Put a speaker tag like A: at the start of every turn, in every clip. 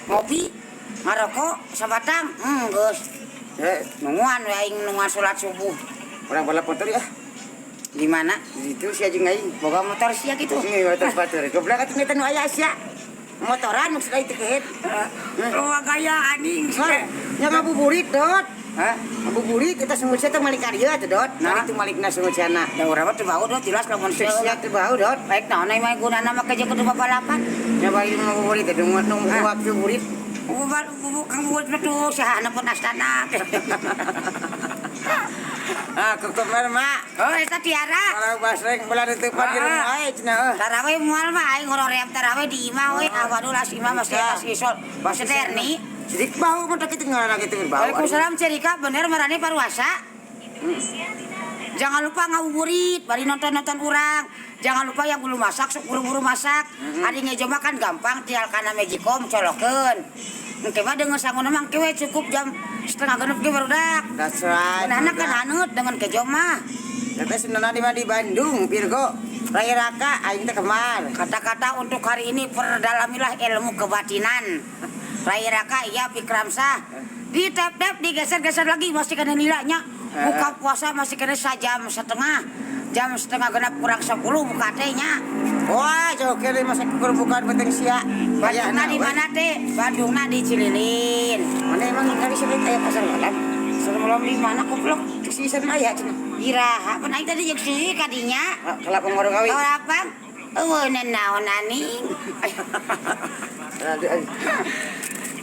A: Ngopi, ngarokok sabatang, geus.
B: Eh,
A: Nungguan we aing, nungguan salat subuh.
B: Urang balap motor ya.
A: Di mana?
B: Di situ sia jeung aing.
A: Boga motor sia gitu.
B: Ini motor batur. Goblok atuh nu aya sia. Motoran maksud aing teh kehed.
A: Lu gaya anjing.
B: Hah? Nya ngabuburit, Dot.
A: Hah?
B: Ngabuburit eta sungut sia teh malik ka dieu atuh, Dot.
A: Nah.
B: Nah, itu malikna sungut siana.
A: Da urang mah teu bau, Dot, jelas lamun
B: Sia
A: sia.
B: teu bau, Dot.
A: Baik naon aing mah gunana mah kerja kudu babalapan.
B: Nya bari ngabuburit teh nunggu nunggu
A: Hah?
B: waktu burit.
A: Bubal bubu kang buat tuh saha pun astana.
B: Ah, kukumer mak.
A: Oh, eta Tiara.
B: Kalau basreng belah ditutupan di rumah wae cenah euy.
A: Taraweh moal mah aing ngoroream taraweh di imah we. Ah, waduh lah imah masih atas isol. Masih terni.
B: Sidik bau mah kitu ngaranna kitu bau.
A: Waalaikumsalam Cerika, bener marane paruasa. Jangan lupa ngabuburit, bari nonton-nonton urang. Jangan lupa yang belum masak, sok buru-buru masak. Ari ngejo mah kan gampang, tinggal kana magicom colokeun. Engke mah dengan sanguna mah engke we cukup jam 5.30 ge barudak.
B: That's right.
A: Anak kan haneut dengan kejo mah.
B: Teteh sebenarnya di mana di Bandung, Virgo. Raya Raka, aing teh kemar.
A: Kata-kata untuk hari ini, perdalamilah ilmu kebatinan. Rai Raka, iya Pikramsah. Di tap tap digeser-geser lagi masih kena nilainya. Buka puasa masih kena sajam setengah. Jam 5.30 buka tehnya.
B: Wah, jauh kiri masa kukur bukaan penting sia.
A: Bandungna di mana teh? Bandungna di Cililin.
B: Mana emang kali sebut aya pasar malam?
A: Pasar malam di mana, goblok?
B: Cek si Isan aya cenah.
A: Iraha, pan aing tadi jeung seueur kadinya.
B: Ah, kelapang warung kawi.
A: Apa? Eueuh naon aning.
B: Aduh, aduh.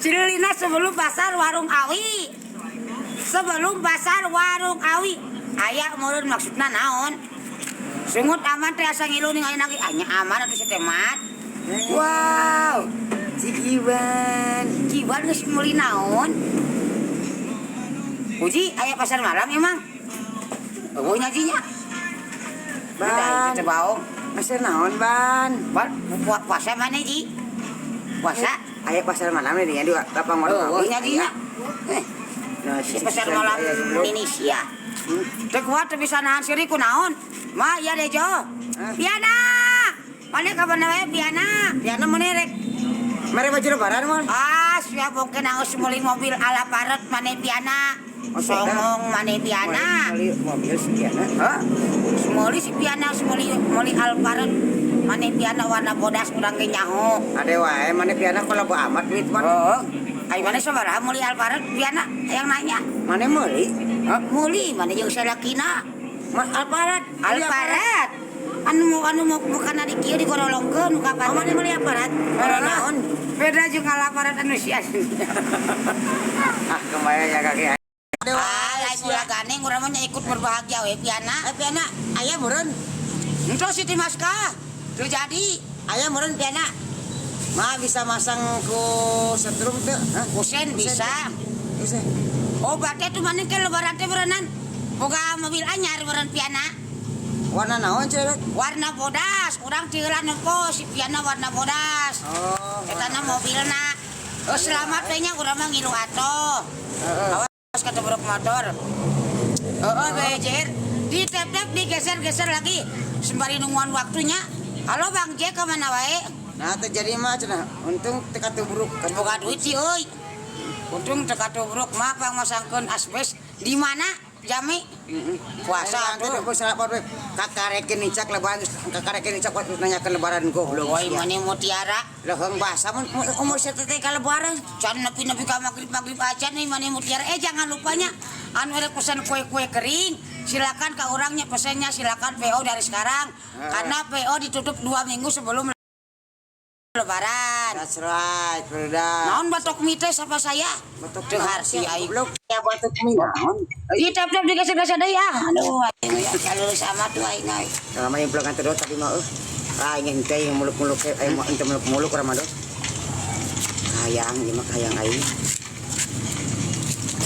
A: Cililina sebelum pasar Warung Awi. Sebelum pasar Warung Awi. Aya meureun maksudna naon? Sungut aman teh asa ngilu ning ayeuna ge anya aman atuh si temat.
B: Wow, Cikiban.
A: Ciban geus meuli naon? Uji aya pasar malam emang? Eueuh nya jinya.
B: Ban.
A: Teu baong.
B: Pasar naon, Ban?
A: Ban puasa mana ji? Puasa?
B: Aya pasar malam nih di lapang warung
A: Eueuh
B: kawi.
A: nya jinya. Eh,
B: Nah,
A: si pasar malam Indonesia. Teu kuat teu bisa nahan siri kunaon? Ma, iya deh Jo. Piana. Mana kapan wae Piana?
B: Piana mana rek? Mere baju lebaran mon.
A: Ah, siap oke nangis meuli mobil ala paret mane Piana.
B: Oh,
A: Songong mane Piana.
B: Meuli mobil si Piana.
A: Hah? Meuli si Piana, meuli meuli Alphard mane Piana warna bodas urang ge nyaho.
B: Ade wae mana Piana kalau amat duit mon.
A: Oh. Ai mana sabaraha meuli Alphard Piana yang nanya?
B: Mana meuli?
A: Hah? Meuli mana jeung salakina?
B: Ma Alphard.
A: Alphard. Anu mau bukan di kieu digorolongkeun ka
B: Oh, mana meuli Alphard?
A: Beda
B: naon?
A: Beda jeung Alphard anu sia.
B: Ah, kemarin ya kaki. Ade
A: Ah, lain ulah gandeng urang mah nya ikut berbahagia we Piana.
B: Eh, Piana, aya meureun.
A: Engko Siti Maska. Teu jadi.
B: Aya meureun Piana. Ma bisa masang ku setrum teu? Hah?
A: Kusen bisa.
B: Bisa.
A: Oh, berarti tuh mana ke lebaran teh berenan. Boga mobil anyar meureun Piana.
B: Warna naon cenah?
A: Warna bodas, urang tieulan nempo si Piana warna bodas.
B: Oh.
A: Eta na mobilna. Oh, selamat we nya urang mah ngilu atoh.
B: Heeh.
A: Awas ketabrak motor. Oh, BJR. Di tap tap digeser-geser lagi. Sembari nungguan waktunya. Halo Bang J kemana wae?
B: Nah, terjadi mah cenah. Untung teu katubruk.
A: Boga duit sih euy. Untung teu katubruk mah pang masangkeun asbes di mana? Jami puasa
B: Puasa
A: tuh.
B: tuh salah we. Kakarekeun nicak lebaran, kakarekeun nicak waktu nanyakeun lebaran goblok.
A: Woi mana mutiara?
B: Leuheung basa mun umur sia teh ka lebaran.
A: Can nepi-nepi ka maghrib-maghrib aja nih mana mutiara. Eh, jangan lupanya anu ada pesan kue-kue kering. Silakan ke orangnya pesannya, silakan PO dari sekarang. Karena PO ditutup 2 minggu sebelum lebaran.
B: That's right, barudak.
A: Naon batok mie teh siapa saya?
B: Batok
A: Teu harsi aing.
B: Goblok. Ya batok mie naon?
A: Di tap tap digeser-geser deui ah. Aduh aing ya jalur sama tuh aing euy.
B: Selama yang pulang terus tapi mau ah ingin teh yang muluk-muluk eh mau ente muluk-muluk Ramadan. Kayang ieu mah kayang aing.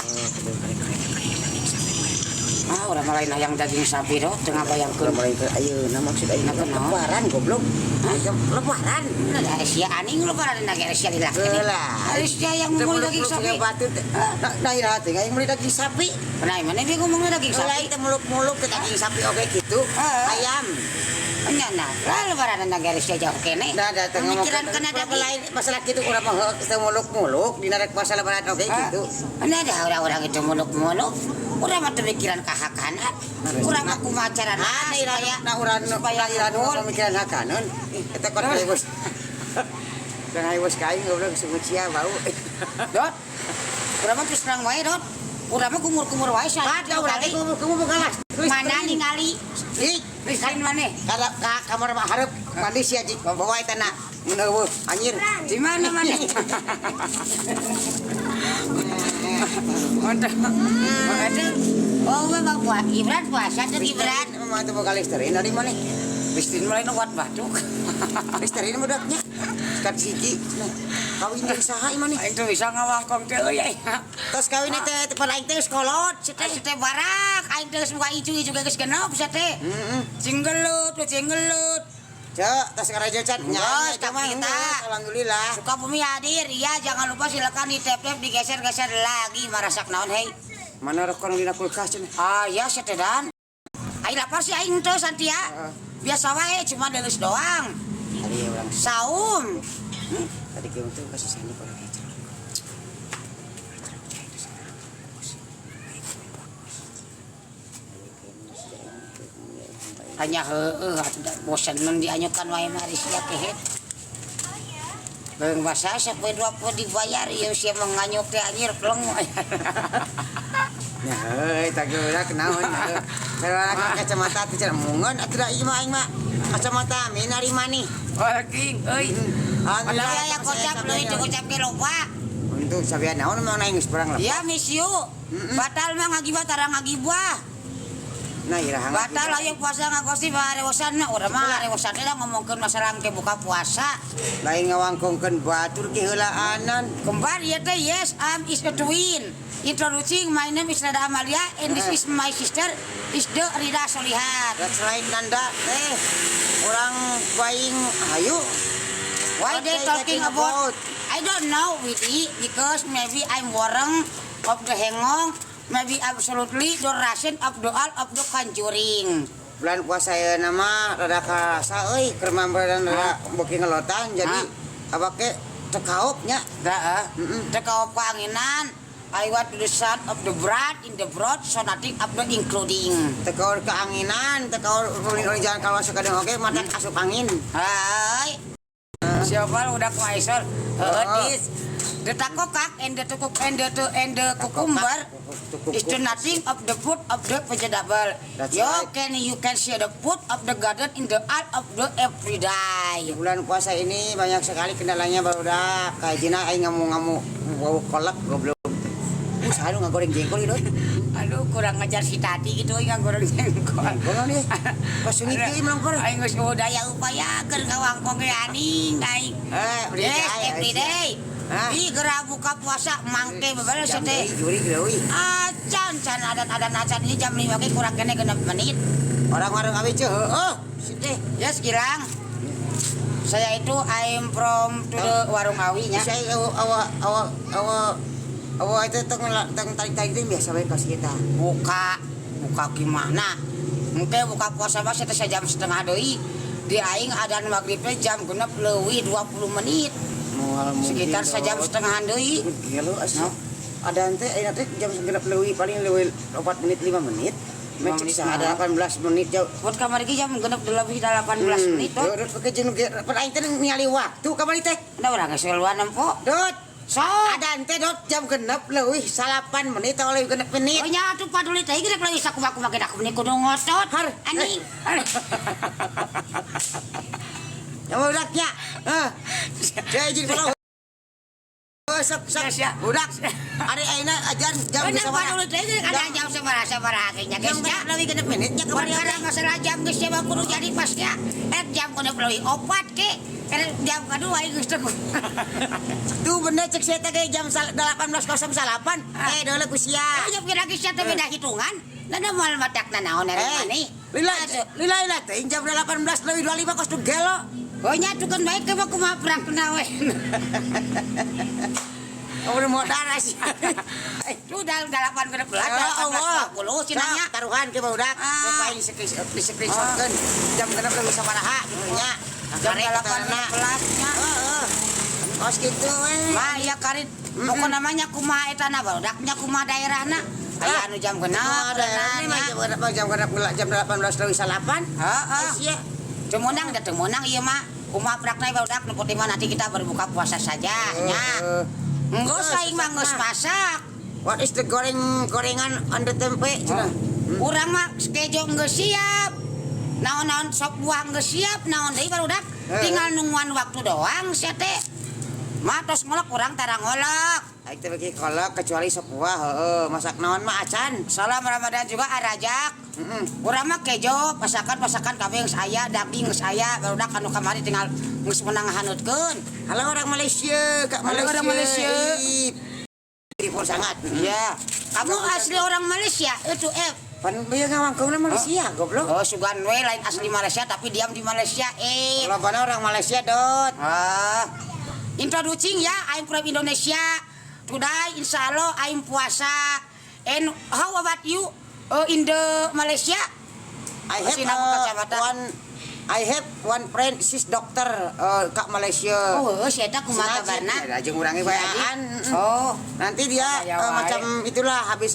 B: Oh, kebun kali kali kali sampai.
A: Ah, urang mah lain hayang daging sapi do, teu ngabayangkeun.
B: Urang lain ke ayeuna maksud aing
A: Nah, kunaon?
B: Lebaran goblok. Lebaran.
A: Nah, sia aning lebaran na ge sia lilak.
B: Heula.
A: Sia yang meuli daging sapi.
B: Batu teh. Nah, iraha teh aing meuli daging sapi.
A: Nah, mana dia ngomongnya daging
B: Lain
A: sapi?
B: teh muluk-muluk ke daging sapi oge gitu.
A: Heeh.
B: Ayam.
A: Nya nah, lah lebaran na ge sia jauh kene.
B: Nah, datang ngomong
A: Pemikiran kana daging.
B: lain masalah gitu urang mah heuh teu muluk-muluk dina rek puasa lebaran oge gitu.
A: Ini ada orang-orang itu muluk-muluk. Urang mah pemikiran kahakanan. Urang mah kumaha carana
B: Nah,
A: supaya
B: nah urang
A: supaya
B: supaya urang
A: unggul.
B: pemikiran hakaneun. Eta kon bos. Kan aing bos ka aing goblok sungut sia bau.
A: Dot. Urang mah terus terang wae, Dot. Urang mah kumur-kumur wae sia.
B: Ada urang teh kumur-kumur kalas.
A: Mana ningali?
B: Ih,
A: Listerin maneh?
B: kalau ka kamar mah hareup mandi sia jik bawa eta na mun eueuh anjir.
A: Di mana maneh? Mantap. Oh, memang puasa. Gibran puasa tuh Gibran.
B: Memang teu boga listerin dari mana?
A: Listerin mulai nuat batuk.
B: Listerin budaknya. Sikat siji. Kawin jeung saha ieu maneh?
A: Aing tuh bisa ngawangkong teh euy.
B: Tos kawin teh teh pada aing teh geus kolot sia teh.
A: Teh teh barak, aing teh geus buka icu-icu geus genep sia teh.
B: Heeh.
A: Cinggelut, cinggelut.
B: Cek, tos ngarajo can.
A: Geus, tapi kita.
B: Alhamdulillah.
A: Sukabumi hadir, ya jangan lupa silakan di tap tap digeser-geser lagi marasak naon hei.
B: Mana rokok nu dina kulkas cenah?
A: Ah ya sia teh dan. Aing lapar sih aing teh Santia.
B: Heeh.
A: Biasa wae cuma deulus doang.
B: Tadi ya urang
A: Saum.
B: tadi kieu teh kasih sandi urang kecil.
A: Hanya heueuh atuh da bosen mun dianyukan wae mah ari sia kehet. Beung basa sapoe dua poe dibayar ieu sia mah nganyuk teh anjir pleng.
B: Nah, heuy, tah geura kenaon. Sarua kacamata teh cenah mungeun atuh da ieu mah aing mah. Kacamata minari mani.
A: Working euy.
B: Alhamdulillah.
A: Padahal yang kocap leuwih teu kocap ge loba.
B: Untuk sabian naon mah aing geus perang lah.
A: Ya miss you. Batal mah ngagibah tara ngagibah.
B: Nah, iraha.
A: Batal ayo puasa ngagosip harewosan mah urang mah harewosan teh ngomongkeun masalah engke buka puasa.
B: Lain ngawangkongkeun batur ki heulaanan.
A: Kembar ya teh yes I'm is a twin. Introducing my name is Rada Amalia and this is my sister is the Rida Solihat.
B: That's right Nanda teh. Orang buying hayu.
A: Why
B: What
A: they talking about? I don't know Widi because maybe I'm warang of the hengong, maybe absolutely the Russian of the all of the conjuring.
B: Bulan puasa ya nama rada karasa euy keur mambaran rada beuki ngelotan jadi abake teu kaop nya.
A: Dah, teka keanginan. I want the son of the bread in the broad, so nothing of the including.
B: Teu kaor keanginan, teu kaor ulin-ulin jalan kawas kadang oge mata asup angin.
A: Hai. Siapa udah ku Aisyah? This the takokak and the tukuk and the and the cucumber is the nothing of the food of the vegetable.
B: That's
A: You
B: right.
A: can you can see the food of the garden in the art of the everyday.
B: Di bulan puasa ini banyak sekali kendalanya barudak kayak jina aing ngamu-ngamu bau kolak goblok. Saha nu ngagoreng jengkol ieu?
A: Aduh kurang ngajar si tadi gitu yang goreng jengkol.
B: Jengkol naon ieu? Pas sungit deui melongkor.
A: Aing geus daya upaya keur ngawangkong ge aning aing.
B: Eh,
A: Yes, every day.
B: Hah?
A: Ih, geura buka puasa mangke bebel
B: Jam
A: teh.
B: deui jurig leuwih.
A: Acan can adan-adan acan ini jam 5 ge kurang kene 6 menit.
B: Orang warung awi ceu heueuh. Si teh.
A: Yes, Gilang. Saya itu I'm from to the warung awi nya.
B: Saya awa awa awa awa awa itu tong tong tarik-tarik teh biasa we kos kita.
A: Buka buka gimana? Engke buka puasa mah saya jam setengah deui. Di aing adan maghribnya jam genep leuwih 20 menit.
B: Moal mungkin,
A: Sekitar sejam
B: Dot.
A: setengahan deui.
B: Gelo asa.
A: No.
B: Ada teh ayeuna teh jam genep leuwih paling leuwih 4 menit 5 menit.
A: Lima
B: Mecek
A: menit
B: ada
A: mah.
B: 18 menit jauh.
A: Buat kamar ge jam genep lebih 18 menit
B: Tuh,
A: tuh.
B: dot pakai jeung ge aing teh ningali waktu kamari teh.
A: Ada orang geus luan nempo.
B: Dot.
A: So,
B: Ada teh dot jam genep leuwih 8 menit atau leuwih genep menit.
A: Oh nya atuh paduli teh geus leuwih sakumaha-kumaha ge da kudu kudu ngotot.
B: Har.
A: Anjing.
B: Ya budak nya. Heh. Saya izin kalau sok sok
A: Yes, ya.
B: budak. Ari ayeuna ajan jam
A: Bener
B: sabaraha?
A: paduli teh geus ada jam sabaraha sabaraha ge nya
B: Jam
A: geus nya.
B: genep leuwih genep menit nya kamari
A: Perkara masalah jam geus nya mah kudu jadi pas nya. Eh jam kudu leuwih opat ke. Eh jam kadua geus teh.
B: Tuh bener cek saya teh jam 18.08. Eh deuleu ku sia.
A: Jam kira geus sia teh beda hitungan. Nah, da moal matak na naon ari maneh.
B: Lila lila lila teh jam 18.25 kos tuh gelo.
A: Oh nya tukeun bae ke mah kumaha prakna we.
B: Oh, udah mau darah sih.
A: Sudah 8 belas,
B: Ya Allah.
A: 18.20 cenah nya.
B: Taruhan ke barudak.
A: Ah.
B: Paling di screenshotkeun. Jam genep leuwih sabaraha gitu nya.
A: Jam
B: Karek
A: 8.15 nya.
B: Heeh. Kos kitu we.
A: Mah iya karit. Pokok namanya kumaha eta na barudaknya kumaha daerahna. Aya anu jam genep.
B: Kumaha daerahna mah jam genep jam genep jam 18.08.
A: Heeh.
B: Sia.
A: Teu meunang da teu meunang ieu mah. Kumaha prakna barudak nu penting mah nanti kita berbuka puasa saja nya. Geus aing mah geus masak.
B: What is the goreng gorengan on the tempe cenah?
A: Urang mah kejo geus siap. Naon-naon sop buah geus siap, naon deui barudak. Tinggal nungguan waktu doang sia teh. Mah tos ngolok urang tara ngolok.
B: Aing teh bagi kolak kecuali sop buah heeh, masak naon mah acan.
A: Salam Ramadan juga arajak.
B: Heeh.
A: Urang mah kejo, pasakan-pasakan kabeh geus aya, daging geus aya, barudak anu kamari tinggal geus meunang ngahanutkeun.
B: Halo orang Malaysia, Kak
A: Halo
B: Malaysia.
A: orang Malaysia.
B: Ih, Beautiful sangat.
A: Iya. Kamu asli orang Malaysia itu F.
B: Pan ieu ngawangkongna Malaysia goblok.
A: Oh, sugan we lain asli Malaysia tapi diam di Malaysia eh.
B: Lobana orang Malaysia dot.
A: Ah. Introducing ya, I'm from Indonesia. Today insya Allah I'm puasa. And how about you in the Malaysia?
B: I have
A: Masih nama kacamata.
B: one I have one friend she's doctor Kak Malaysia.
A: Oh, si eta kumaha kabarna?
B: Ya, jeung urang ge bayaan.
A: Oh,
B: Nanti dia
A: Ya, wae.
B: macam itulah habis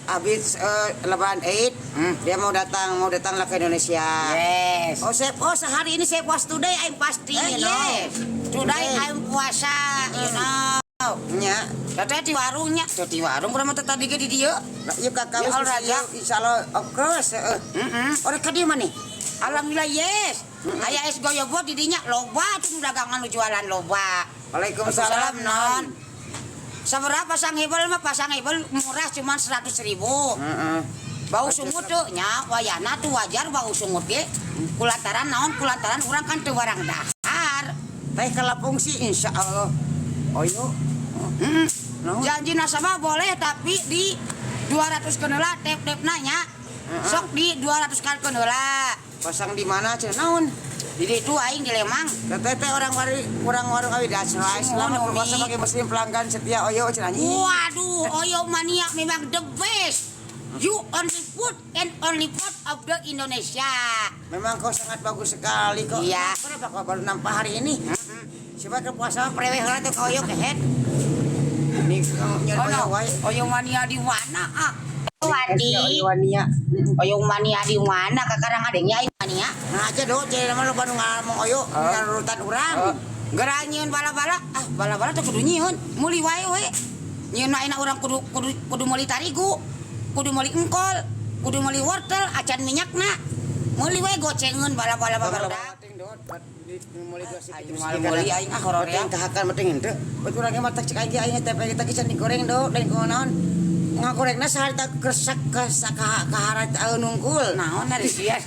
B: habis Lebaran Eid, dia mau datang lah ke Indonesia.
A: Yes.
B: Oh, saya, oh sehari ini saya puas today, I'm fasting, you know.
A: Yes. Today
B: Hey.
A: I'm puasa, you know.
B: Nya.
A: Teteh di warungnya, teh di warung urang mah teh tadi ge di dieu.
B: Lah, ieu kakak
A: Ya
B: wis
A: Allah, Raja.
B: insyaallah of course heeh.
A: Heeh.
B: Orang ka dieu maneh?
A: Alhamdulillah yes. Aya es goyobod di dinya loba tuh nu dagangan nu jualan loba.
B: Waalaikumsalam
A: non. Sabaraha pasang hebel mah pasang hebel murah cuma 100.000.
B: Heeh.
A: Bau sungut tuh nya wayahna tuh wajar bau sungut ge. Kulantaran naon kulantaran urang kan teu barang dahar.
B: Teh kalapung sih insyaallah. Oh yo.
A: Heeh.
B: Naon?
A: Janji nasabah boleh tapi di 200 keunheula tep-tep nanya. Sok di 200 kali keunheula.
B: Pasang di mana cenah naon?
A: Di ditu aing di Lemang.
B: Teteh teh orang warung orang warung awi that's right. Selamat
A: Umi.
B: berpuasa bagi muslim pelanggan setia Oyo cenah anjing.
A: Waduh, Oyo Mania memang the best. You only food and only food of the Indonesia.
B: Memang kau sangat bagus sekali kok.
A: Iya.
B: Kenapa kau baru nampak hari ini? Coba ke puasa mah preweh heula tuh ka Oyo kehet. Ini nyeun
A: Oh,
B: Oyo
A: no.
B: wae.
A: Oyo Mania di mana? Ah. Wadi.
B: Oyo Mania.
A: Oyo Mania di mana? Kakarang adengnya Oyo Mania.
B: Nah aja do, jadi nama lo baru ngomong Oyo, bukan urutan urang.
A: Geura nyieun bala-bala, ah bala-bala tuh kudu nyieun, meuli wae we. Nyieun mah enak urang kudu kudu kudu meuli tarigu, kudu meuli engkol, kudu meuli wortel, acan minyakna. Meuli we gocengeun bala-bala barudak. Aing moal meuli aing ah horor ya.
B: Penting kahakan penting henteu. Betul urang ge mah cek aing ge aing teh kita kican digoreng do, lain kunaon naon. Ngagorengna saharita kesak kesak kahara taeun nungkul.
A: Naon ari sia?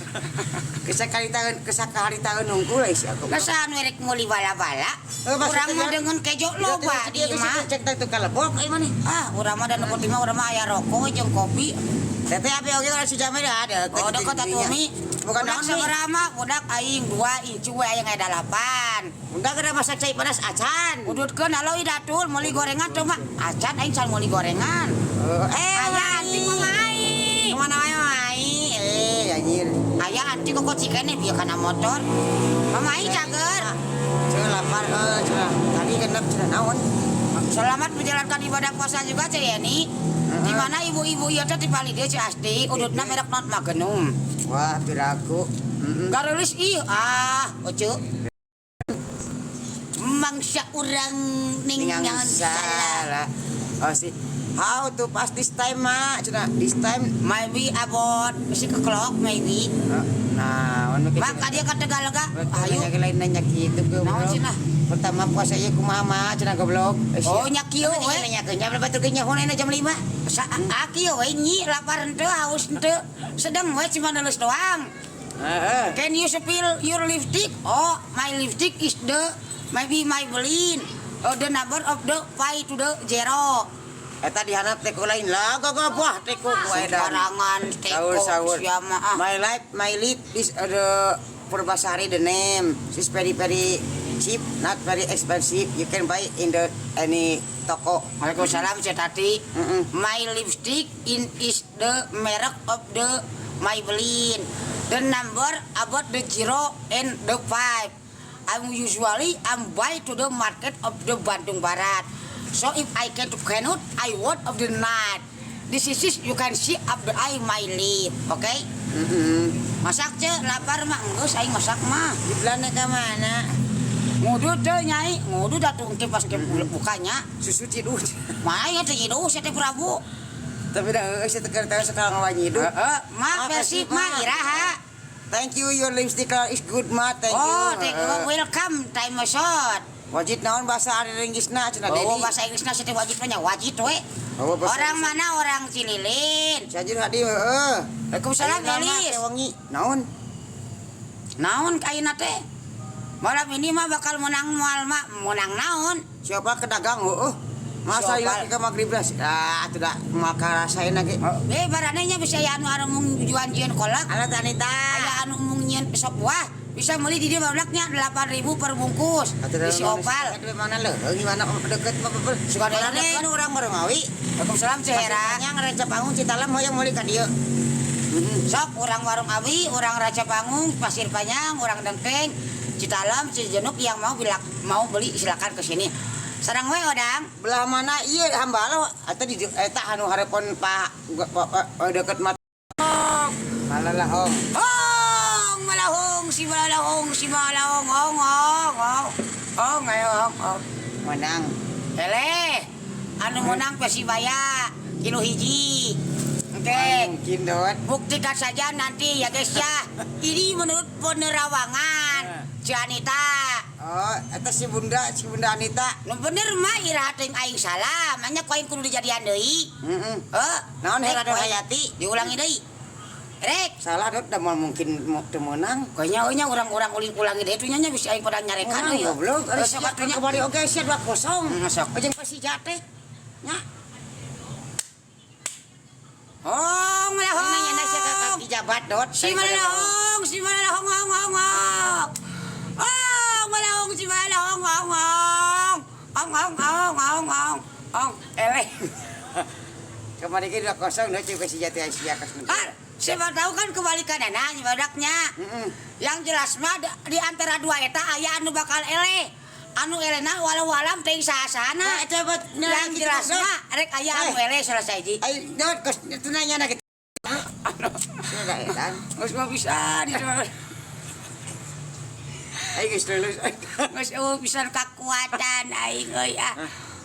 B: Kesak kali taeun kesak kahari taeun nungkul ai sia
A: Lah saha nu erek meuli bala-bala?
B: Eh,
A: Urang mah dengan kejo loba di imah.
B: Cek teh kalebok ai maneh.
A: Ah, urang mah dan nu penting mah urang mah aya rokok jeung kopi.
B: Teteh abi oge urang si Jamil ada.
A: Oh, dekat atuh Mi.
B: Bukan
A: Budak
B: naon Mi.
A: sabaraha mah budak aing dua incu we aya ngaya dalapan.
B: Undang kada masak cai panas acan.
A: Udutkeun halo idatul meuli gorengan teu mah acan aing can meuli gorengan.
B: Eh,
A: Aya anting mah aing.
B: Kemana wae mai? Eh, anjir.
A: Aya anting kok cikene bieu kana motor. Mama aing cager.
B: Cenah lapar cenah. Tadi genep cenah naon?
A: Selamat menjalankan ibadah puasa juga Cek Yeni. Di mana ibu-ibu ieu teh dipali dieu Cek Asti, udutna merek not Magnum.
B: Wah, piraku. Heeh.
A: Garulis ih ah, oce. Mangsa urang ning
B: Ningang
A: salah.
B: salah. Oh si. How to pass this time, ma? Cenah, this time.
A: Maybe about si keklok maybe.
B: Nah, anu
A: Maka dia ke Tegalega,
B: ayo
A: ayo.
B: lain nanya gitu
A: Naon
B: goblok.
A: cenah?
B: Pertama puasa ieu kumaha ma cenah goblok.
A: Oh nya kieu we.
B: Nanya ke nya batur ge nyaho jam 5.
A: Sa kieu we nyi lapar henteu haus henteu. Sedang we cuma nulis doang.
B: Heeh.
A: Can you spill your lipstick? Oh, my lipstick is the maybe my blin. Oh, the number of the five to the zero.
B: Eta dihandap teko lain lah gagabah teko ku edan.
A: Sembarangan
B: Sahur
A: teko
B: sahur.
A: sia mah ah.
B: My life, my lip is the Purbasari the name. It's very very cheap, not very expensive. You can buy in the any toko.
A: Waalaikumsalam Ceu Tati. My lipstick in is the merek of the Maybelline. The number about the 0 and the 5. I'm usually I'm buy to the market of the Bandung Barat. So if I can to cannot, I want of the night. This is you can see up the eye my lip, okay? Masak ce, lapar mah enggeus aing masak mah.
B: Di Belanda ke mana?
A: Ngudu teu nyai, ngudu atuh engke pas ke bukanya.
B: Susu ciduh.
A: Maya teh nyiduh sia teh Prabu.
B: Tapi dah heueuh sia teh keur teh sekarang ngawanyiduh.
A: Heeh, ma Persib mah iraha.
B: Thank you, your lipstick color is good ma. Thank
A: Oh,
B: you.
A: thank you. Welcome time shot.
B: Wajib naon bahasa ari Inggrisna cenah
A: Oh,
B: Dedi.
A: bahasa Inggrisna sia teh wajib nya wajib we.
B: Oh, bahasa
A: Orang
B: Inggris.
A: mana orang Cililin.
B: Cianjur hadi heueuh.
A: Waalaikumsalam
B: Ayeuna mah
A: Elis.
B: teh wengi. Naon?
A: Naon ayeuna teh? Malam ini mah bakal menang moal mah, menang naon?
B: Siapa ke dagang heueuh. Masa
A: Siapa?
B: ilang ke maghrib lah. Ah, tidak maka rasain lagi.
A: Eh, baranenya bisa aya anu anu mung juan-juan kolak.
B: Halo Tanita.
A: Aya anu mung nyieun sop buah. Bisa beli di dia bablaknya 8.000 per bungkus. Di si Opal.
B: Mana leuheung gimana deket mah bebel.
A: Suka ada yang
B: Mana
A: deket.
B: nu urang Barongawi.
A: Waalaikumsalam Cehera.
B: Nya Ranca Panggung Citalam hoyong meuli ka dieu.
A: Sok orang Warung Awi, orang Raja Panggung, Pasir Panjang, orang Dengkeng, Citalam, Cijenuk yang mau bilak, mau beli silakan ke sini. Sarang we odang.
B: Belah mana ieu hambalo atau di eta anu hareupeun Pak deket mat. Malalahong.
A: Hong malahong si malahong si malahong hong hong hong. Hong ayo hong hong.
B: Menang.
A: Eleh, anu menang Persibaya 3-1. Oke.
B: Mungkin dot.
A: Buktikan saja nanti ya guys ya. Ini menurut penerawangan Janita.
B: Oh, eta si Bunda Anita.
A: Nu bener mah iraha teuing aing salah, manya ku aing kudu dijadian deui.
B: Heeh.
A: Heuh.
B: Naon
A: Rek,
B: Hera
A: ku aing
B: Hayati?
A: Diulangi deui. Rek,
B: Salah dot da moal mungkin mau teu meunang.
A: kayaknya euy nya urang-urang uling ulangi deui atuh nya bisa aing pada nyarekan euy.
B: Goblok.
A: Heuh, sok atuh nya.
B: Kemarin oge sia 2-0.
A: Sok.
B: Jeung Persija teh. Nya.
A: Hong malahong.
B: Nanya sia ka kaki jabat dot.
A: Si malahong, si malahong hong hong hong. Hong malahong si malahong hong hong. Hong hong hong hong hong. Hong eleh.
B: Kemarin ge 2-0 dot jeung Persija teh sia kas.
A: Har, siapa tahu kan kebalikan anak badaknya.
B: Heeh.
A: Yang jelas mah di antara dua eta aya anu bakal eleh. Anu elehna walau alam teuing saha-sahana.
B: Nah, eta buat
A: Yang jelas mah rek aya anu eleh selesai ji.
B: Ai dot kos itu nanya na gitu. Sudah edan.
A: Geus mah bisa di
B: Ai geus lulus.
A: Geus eueuh pisan kakuatan aing euy ah.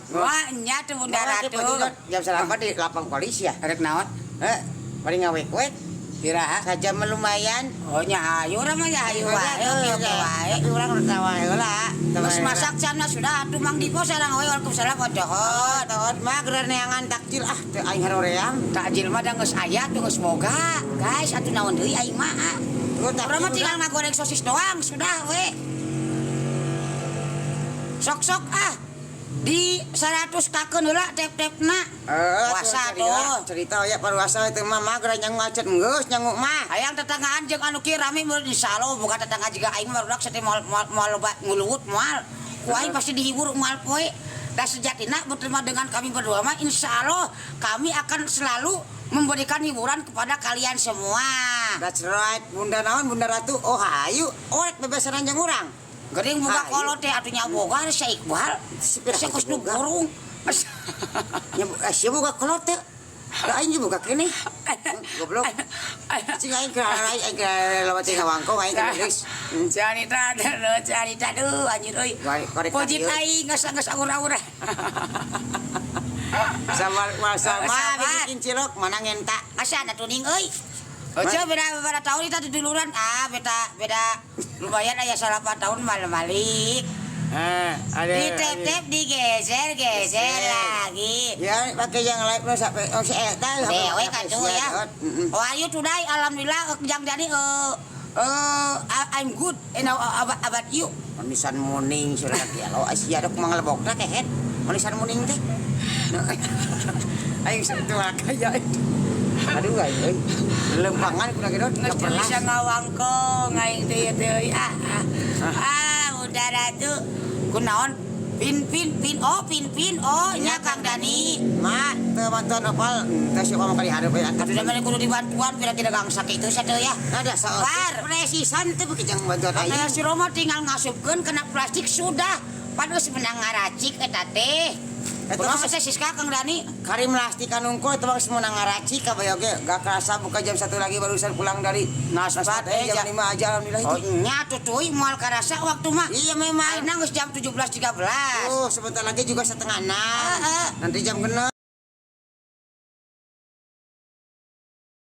A: Wah, nya teu Bunda Ratu.
B: Jam 9 di lapang polisi ya.
A: Rek naon?
B: Heh, paling ngawek-wek.
A: Iraha?
B: Saja lumayan.
A: Oh nya hayu urang mah nya hayu wae, oke oke wae.
B: Tapi urang udah tahu heula.
A: Geus masak sana sudah atuh Mang Dipo sareng we waalaikumsalam odohot.
B: Tohot mah geura neangan takjil ah teu aing haroream.
A: Takjil mah da geus aya tuh geus boga. Guys, atuh naon deui aing mah. ah.
B: Tuh takjil
A: Urang mah tinggal
B: udah.
A: ngagoreng sosis doang sudah we. Sok-sok ah di 100 kakeun heula tep-tepna.
B: Eh,
A: Puasa
B: cerita,
A: tuh.
B: cerita ya paruasa itu mah mah geura nyangu acet geus nyangu mah.
A: Hayang tetanggaan jeung anu kieu rame meureun insyaallah bukan tetangga juga aing mah barudak sate moal moal moal loba nguluwut moal. Ku aing pasti dihibur moal poe. Dan sejatinya berterima dengan kami berdua mah insyaallah kami akan selalu memberikan hiburan kepada kalian semua.
B: That's right, Bunda naon Bunda Ratu. Oh hayu, orek bebesaran jeung urang.
A: Geuring buka
B: Hayu.
A: kolot teh atuh nya boga si Iqbal.
B: Si pira
A: Si geus nu
B: boga.
A: burung.
B: Nya sia boga kolot teh. Da aing ge boga keneh. Goblok. Cing aing keur aing keur lewat teh ngawangkong aing keur geus.
A: Janita, aduh, Janita, aduh, anjir euy.
B: Korek
A: Pojit
B: ka dieu.
A: aing geus geus aur-aur.
B: Sama sama
A: Sabar.
B: bikin cilok mana ngenta.
A: Asa ada tuning euy. Oce beda beda tahun kita duluran ah beda beda lumayan aya 8 tahun malam balik.
B: Eh, ada.
A: Di tep-tep digeser geser lagi.
B: Ya, pakai yang live no sampai oh si eta
A: Dewe kan tuh ya. Oh are you today? Alhamdulillah jang jadi I'm good and how about you?
B: Misan morning sudah lagi lo Asia dok mangalebokna kehet. Manisan muning teh. Aing sakitu kaya itu. Aduh aing euy. Lempangan kudu gedot.
A: Geus teu bisa ngawangkong aing teh ieu teh euy. Ah, ah. Ah, udara tuh. Kunaon? Pin pin pin oh pin pin oh nya Kang Dani.
B: Ma, teu bantuan opal, teh siapa mau kali hadeup ya.
A: Atuh da mah kudu dibantuan bila tidak gangsa kitu sia teh ya.
B: Ada saeutik.
A: Bar.
B: Presisan teh beuki jang bantuan aing.
A: Kayak si Roma tinggal ngasupkeun kena plastik sudah. Pan geus menang ngaracik eta teh.
B: Eta
A: Kumaha
B: mah
A: teh Siska Kang Dani?
B: Karim lastik nungkul itu bang semua ngaracik kabeh oge gak kerasa buka jam 1 lagi barusan pulang dari
A: Naspat,
B: jam 5 aja alhamdulillah
A: Oh
B: itu.
A: nya tutuy moal karasa waktu mah.
B: Iya memang.
A: Ayeuna geus jam 17.13.
B: Oh, sebentar lagi juga 5:30.
A: Heeh.
B: Nanti jam 6.